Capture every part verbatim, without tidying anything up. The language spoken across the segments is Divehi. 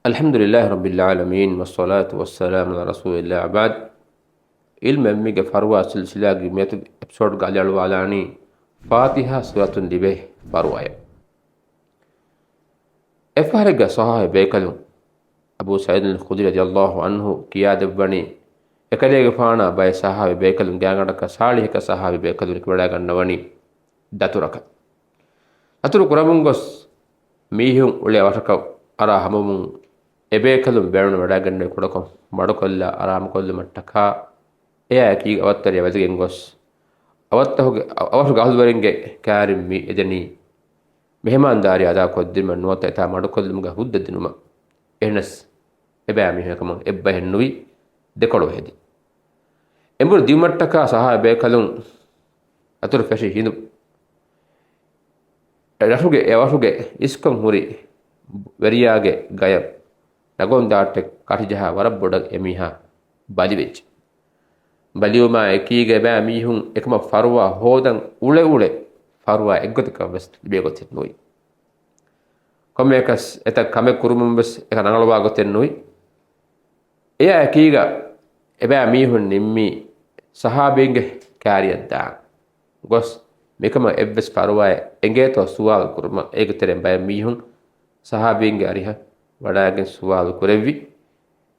الحمد لله رب العالمين، والصلاة والسلام على رسول الله، وبعد. ޢިލްމު ޢިލްމީގެ ފަރުވާ ސިލްސިލާގެ މިއަދު އެޕިސޯޑްގަ އަލިއަޅުވާލާނީ ފާތިޙާ ސޫރަތުން ލިބޭ ފަރުވާއެއް. އެއްފަހަރެއްގަ ޞަޙާބީ ބޭކަލުން އަބޫ ސަޢީދުލް ޚުދްރީ ރަޟިޔަﷲ ޢަންހު ކިޔާދެއްވަނީ، އެކަލޭގެފާނާ ބައެއް ޞަޙާބީ ބޭކަލުން ގާތްގަނޑަކަށް ޞާލިޙަކަށް ޞަޙާބީ ބޭކަލުން އެކިވަޑައިގަންނަވަނީ ދަތުރަކަށް. ދަތުރު ކުރަމުން ގޮސް މީހުން އުޅޭ ވަށަކަށް އަރާ ހަމަވުމުން އެބޭކަލުން ބޭނުން ވަޑައިގެންނެވި ކުޑަކޮށް މަޑުކޮށްލާ އަރާމުކޮށްލުމަށްޓަކާ އެއާ އެކީގަ އަވަށްތެރިއަށް ވަދެގެން ގޮސް، އަވަށުގެ، އަވަށުގެ އަހުލުވެރިންގެ ކާރިން މި އެދެނީ މެހެމާންދާރީ އަދާކޮށްދިނުމަށް ނުވަތަ އެތާ މަޑުކޮށްލުމުގެ ހުއްދަ ދިނުމަށް. އެހެނަސް އެބައިމީހުން އެކަމަށް އެއްބަހެއް ނުވި، ދެކޮޅު ހެދި. އެނބުރި ދިއުމަށްޓަކާ ޞަޙާބީ ބޭކަލުން ދަތުރު ފެށި ހިނދު އެ ރަށުގެ، އެ ވަށުގެ އިސްކޮށް ހުރި ވެރިޔާގެ ގަޔަށް ނަގުން ދާއްޓެ ކަށިޖަހާ ވަރަށް ބޮޑަށް އެމީހާ ބަލިވެއްޖެ. ބަލިވުމާ އެކީގަ އެބައިމީހުން އެކަމަށް ފަރުވާ ހޯދަން އުޅެ އުޅެ ފަރުވާ އެއްގޮތަކަށް ވެސް ލިބޭ ގޮތެއް ނުވި. ކޮންމެއަކަސް އެތައް ކަމެއް ކުރުމުން ވެސް އެކަން ރަނގަޅުވާ ގޮތެއް ނުވި. އެއާ އެކީގަ އެބައިމީހުން ނިންމީ ޞަޙާބީންގެ ކާރިއަށް ދާން. ގޮސް މިކަމަށް އެއްވެސް ފަރުވާއެއް އެނގޭތޯ ސުވާލު ކުރުމަށް. އޭގެ ތެރެއިން ބައެއް މީހުން ޞަޙާބީންގެ އަރިހަށް ވަޑައިގެން ސުވާލު ކުރެއްވި.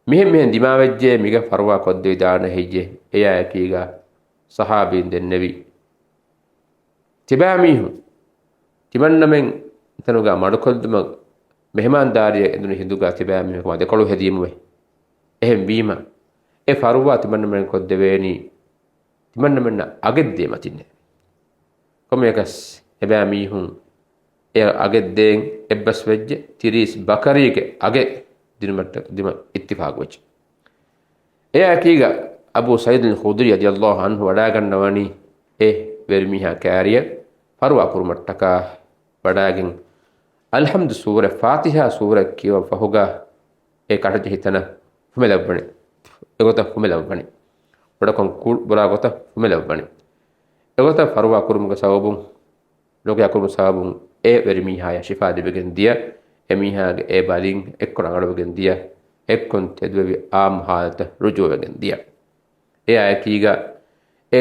މިހެން މިހެން ދިމާވެއްޖެ، މީގަ ފަރުވާ ކޮށްދެވިދާނެ ހެއްޔޭ؟ އެއާ އެކީގަ ޞަޙާބީން ދެންނެވި، ތިބާމީހުން ތިމަންނަމެން އެތަނުގަ މަޑުކޮށްލުމަށް މެހެމާންދާރީއެއް އެދުނު ހިނދުގަ ތިބާމީހުން އެކަމާ ދެކޮޅު ހެދީމުވެ. އެހެންވީމަ، އެ ފަރުވާ ތިމަންނަމެން ކޮށްދެވޭނީ ތިމަންނަމެންނަށް އަގެއްދޭ މަތިންނޭ. ކޮންމެއަކަސް އެބައިމީހުން އެ އަގެއްދޭން އެއްބަސްވެއްޖެ، ތިރީސް ބަކަރީގެ އަގެއް ދިނުމަށްޓަ-، ދިމަށް އިއްތިފާގުވެއްޖެ. އެއާ އެކީގަ އަބޫ ސަޢީދުލް ޚުދްރީ ރަޟިޔަﷲ ޢަންހު ވަޑައިގަންނަވަނީ އެ ވެރިމީހާ ކާރިއަށް ފަރުވާ ކުރުމަށްޓަކާ ވަޑައިގެން، އަލްޙަމްދު ސޫރަ، ފާތިޙާ ސޫރަ ކިޔަވަން ފަހުގަ އެ ކަށިޖެހި ތަނަށް ފުމެލައްވަނީ. އެގޮތަށް ފުމެލައްވަނީ. ބޮޑަކޮށް ކު-، ބުރާ ގޮތަށް ފުމެލައްވަނީ. އެގޮތަށް ފަރުވާ ކުރުމުގެ ސަބަބުން، ރުޤްޔާ ކުރުމުގެ ސަބަބުން އެ ވެރިމީހާޔަށް ޝިފާ ލިބިގެން ދިޔަ، އެމީހާގެ އެ ބަލިން އެއްކޮށް ރަނގަޅުވެގެން ދިޔަ، އެއްކޮށް ތެދުވެވި އާއްމު ހާލަތަށް ރުޖޫޢަވެގެން ދިޔަ. އެއާ އެކީގަ އެ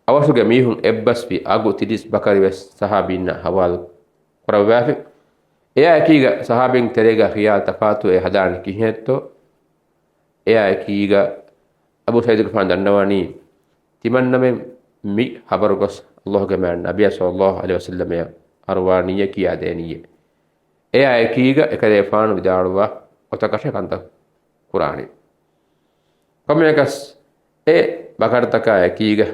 އަވަށުގެ މީހުން އެއްބަސްވި އަގު ތިރީސް ބަކަރިވެސް ޞަޙާބީންނަށް ޙަވާލު ކުރައްވާފި. އެއާ އެކީގަ ޞަޙާބީން ތެރޭގަ ޚިޔާލު ތަފާތު އެ ހަދާނީ ކިހިނެއްތޯ؟ އެއާ އެކީގަ އަބޫ ސަޢީދުގެފާނު ދަންނަވަނީ، ތިމަންނަމެން މި ޚަބަރު ގޮސް ﷲ ގެ މާތް ނަބިއްޔާ ޞައްލަﷲ ޢަލައިހި ވަސައްލަމަށް އަރުވާނީއޭ ކިޔާދޭނީއޭ. އެއާ އެކީގަ އެކަލޭގެފާނު ވިދާޅުވާ ގޮތަކަށޭ ކަންތައް ކުރާނީ. ކޮންމެއަކަސް އެ ބަކަރުތަކާ އެކީގަ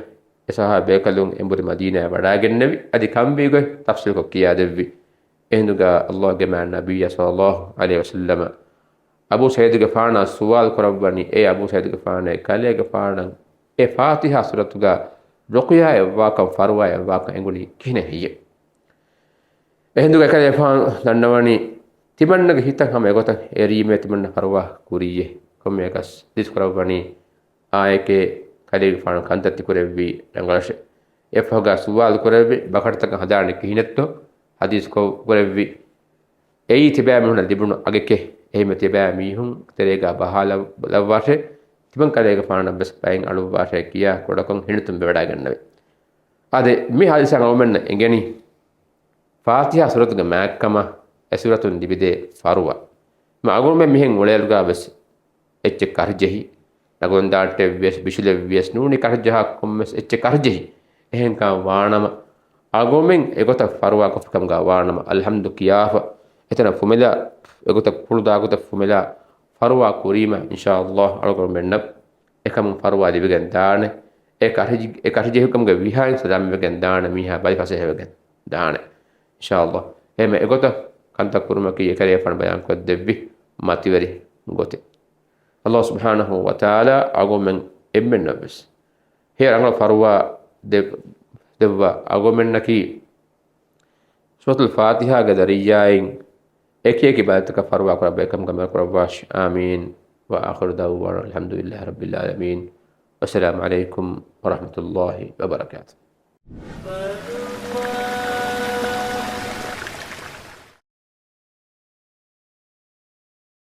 އެ ޞަޙާބީ ބޭކަލުން އެނބުރި މަދީނާއަށް ވަޑައިގެންނެވި. އަދި ކަންވީ ގޮތް ތަފްޞީލްކޮށް ކިޔާދެއްވި. އެހިނދުގަ ﷲ ގެ މާތް ނަބިއްޔާ ޞައްލަﷲ ޢަލައިހި ވަސައްލަމަ އަބޫ ސަޢީދުގެފާނާ ސުވާލު ކުރައްވަނީ، އޭ އަބޫ ސަޢީދުގެފާނޭ، ކަލޭގެފާނަށް އެ ފާތިޙާ ސޫރަތުގަ ރުޤްޔާއެއްވާކަން، ފަރުވާއެއްވާކަން އެނގުނީ ކިހިނެއް ހެއްޔޭ؟ އެހިނދުގަ އެކަލޭގެފާނު ދަންނަވަނީ، ތިމަންނަގެ ހިތަށް ހަމަ އެގޮތަށް އެރީމޭ ތިމަންނަ ފަރުވާ ކުރީއޭ. ކޮންމެއަކަސް ޙަދީޘް ކުރައްވަނީ، އާއެކޭ ކަލޭގެފާނު ކަންތައް ތިކުރެއްވީ ރަނގަޅަށޭ. އެއަށްފަހުގަ ސުވާލު ކުރެއްވި، ބަކަރުތަކަށް ހަދާނީ ކިހިނެއްތޯ؟ ޙަދީޘް ކޮ-، ކުރެއްވި. އެއީ ތިބާމީހުންނަށް ލިބުނު އަގެކޭ. އެހެންވެ ތިބާމީހުން ތެރޭގަ ބަހާލައްވާށޭ. ތިމަން ކަލޭގެފާނަށް ވެސް ބައެއް އަޅުއްވާށޭ ކިޔާ ކުޑަކޮށް ހިނިތުންވެވަޑައިގަންނަވި. އާދެ، މި ޙާދިސާ އަޅުގަނޑުމެންނަށް އެނގެނީ، ފާތިޙާ ސޫރަތުގެ މާތްކަމަށް އެ ސޫރަތުން ލިބިދޭ ފަރުވާ. މި އަޅުގަނޑުމެން މިހެން އުޅޭއިރުގަ ވެސް އެއްޗެއް ކަށިޖެހި، ނަގުން ދާއްޓެއްވިޔަސް، ބިށުލެއްވިޔަސް ނޫނީ ކަށިޖަހާ ކޮންމެސް އެއްޗެއް ކަށިޖެހި. އެހެންކަމަށް ވާނަމަ، އަޅުގަނޑުމެން އެގޮތަށް ފަރުވާކޮށްފިކަމުގަ ވާނަމަ، އަލްޙަމްދު ކިޔާފަ، އެތަނަށް ފުމެލާ، އެގޮތަށް ކުޅުދާ ގޮތަށް ފުމެލާ، ފަރުވާ ކުރީމަ، އިންޝާﷲ އަޅުގަނޑުމެންނަށް އެކަމުން ފަރުވާ ލިބިގެން ދާނެ. އެ ކަށި-، އެ ކަށިޖެހިކަމުގެ ވިހާއިން ސަލާމަތްވެގެން ދާނެ، މީހާ ބަލި ފަސޭހަވެގެން ދާނެ. އިންޝާﷲ. އެހެން އެގޮތަށް ކަންތައް ކުރުމަކީ އެކަލޭގެފާނު ބަޔާންކޮށްދެއްވި މަތިވެރި ގޮތެއް. ﷲ ސުބްޙާނަހޫ ވަތަޢާލާ އަޅުގަނޑުމެން އެންމެންނަށްވެސް ހެޔޮ ރަނގަޅު ފަރުވާ ދެ-، ދެއްވާ. އަޅުގަނޑުމެންނަކީ ސޫރަތުލް ފާތިޙާގެ ޒަރީޢާއިން އެކި އެކި ބައިތަކަށް ފަރުވާ ކުރާ ބައެއްކަމުގަ މަރު ކުރައްވާށި. އާމީން. وآخر دعوانا الحمد لله رب العالمين. والسلام عليكم ورحمة الله وبركاته.